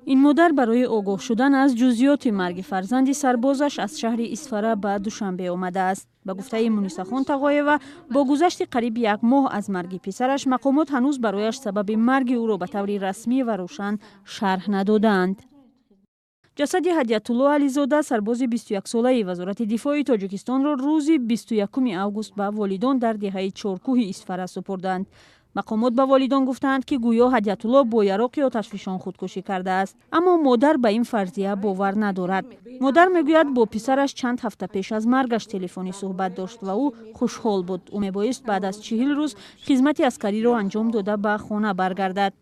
Ин модар барои огоҳ шудан аз ҷузъиёти марги фарзанди сарбозаш аз шаҳри Исфара ба Душанбе омадааст. Ба гуфтаи Мунисахон Тағоева, бо гузашти қариб як моҳ аз марги писараш, мақомот ҳанӯз барояш сабаби марги ӯро ба таври расмӣ ва рӯшан шарҳ надодаанд. Ҷасади Ҳадиятулло Ализода, сарбози 21-солаи Вазорати дифои Тоҷикистонро рӯзи 21 август ба волидон дар деҳаи Чоркӯҳи Исфара супурданд. Мақомот ба волидон гуфтаанд, ки гӯё Ҳадиятулло бо яроқи оташфишон худкушӣ кардааст, аммо модар ба ин фарзия бовар надорад. Модар мегӯяд, бо писараш чанд ҳафта пеш аз маргаш телефонӣ суҳбат дошт ва ӯ хушҳол буд. Ӯ мебоист баъд аз 40 рӯз хизмати аскариро анҷом дода, ба хона баргардад.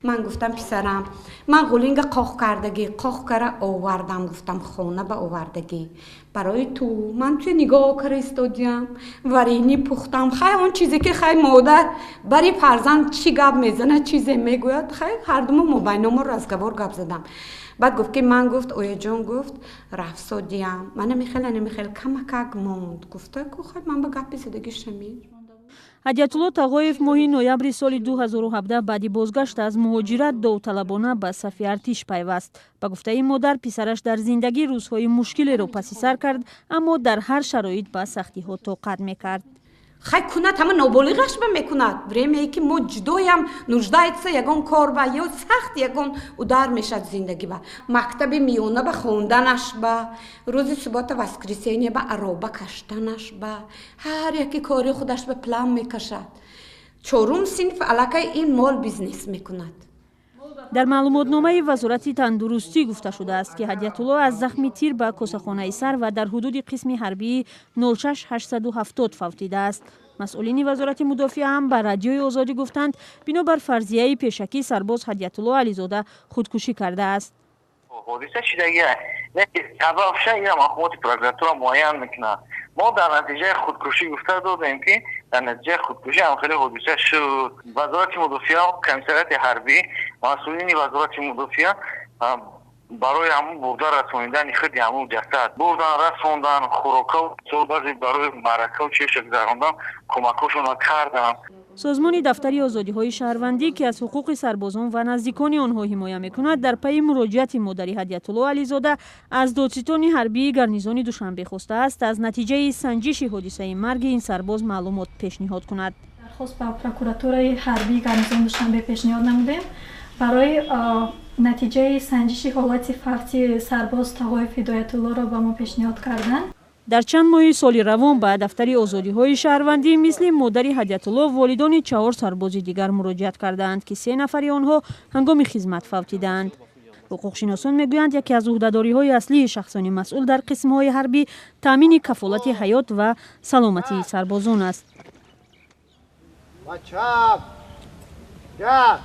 Ман гуфтам: «Писарам, ман ғулинга қоқ кардагӣ, қоқ кара овардам», гуфтам, «хона ба овардагӣ барои ту. Ман туя нигоҳ кара истодиям, варенье пухтам». Хай, он чизе ки, хай, модар бари фарзанд чӣ гап мезанад, чизе мегӯяд, хай, ҳардумо мобайномо разговор, гап задам. Баъд гуфт ки ман, гуфт, ояҷон, гуфт, рафсодиям, мана михел, ана михел камакак монд, гуфта ку. Хай, ман ба гапи задагӣ шамид. Ҳадиятулло Тағоев моҳи ноябри соли 2017 баъди бозгашт аз муҳоҷират довталабона ба сафи артиш пайваст. Ба гуфтаи модар, писараш дар зиндагӣ рӯзҳои мушкилеро паси сар кард, аммо дар ҳар шароит ба сахтиҳо тоқат мекард. Хай, кунад, ҳама ноболиғаш ба мекунад. Время е ки мо ҷудоям, нуждается ягон кор ба ё сахт ягон удар мешад зиндагӣ ба мактаби миёна, ба хонданаш, ба рӯзи суббота, воскресенье ба ароба каштанаш, ба ҳар яке кори худаш ба план мекашад. Чорум синф аллакай ин мол бизнес мекунад. Дар маълумотномаи Вазорати тандурустӣ гуфта шудааст, ки Ҳадиятулло аз захми тир ба косахонаи сар ва дар ҳудуди қисми ҳарбии 06870 фавтидааст. Масъулини Вазорати мудофиа ҳам ба Радиои Озодӣ гуфтанд, бинобар фарзияи пешакӣ, сарбоз Ҳадиятулло Ализода худкушӣ кардааст. Ҳодиса шидагия, сабабша ина мақомоти прокуратура муайян мекунад. Мо дар натиҷаи худкушӣ гуфта додем, ки дар натиҷаи худкушӣ ҳамхели ҳодиса шуд. Вазорати мудофиа, комиссариати ҳарбӣ, масъулини Вазорати мудофиа барои ҳамун бурда расонидани худи ҳамун ҷасад бурдан, расондан, хӯрокав, баъзе барои маъракаву чеша гузарондан кӯмакҳошонро карданд. Созмони Дафтари озодиҳои шаҳрвандӣ, ки аз ҳуқуқи сарбозон ва наздикони онҳо ҳимоя мекунад, дар пайи муроҷиати модари Ҳадиятулло Ализода аз додситони ҳарбии гарнизони Душанбе хостааст, аз натиҷаи санҷиши ҳодисаи марги ин сарбоз маълумот пешниҳод кунад. Дархост ба прокуратураи ҳарбии гарнизони Душанбе пешниҳод намудем барои натиҷаи санҷиши ҳолати фавти сарбоз Тағоев Ҳидоятуллоро ба мо пешниҳод карданд. Дар чанд моҳи соли равон ба Дафтари озодиҳои шаҳрвандӣ мисли модари Ҳадиятулло волидони чаҳор сарбози дигар муроҷиат кардаанд, ки се нафари онҳо ҳангоми хизмат фавтидаанд. Ҳуқуқшиносон мегӯянд, яке аз ӯҳдадориҳои аслии шахсони масъул дар қисмҳои ҳарбӣ таъмини кафолати ҳаёт ва саломатии сарбозон аст. Ба чап! Як!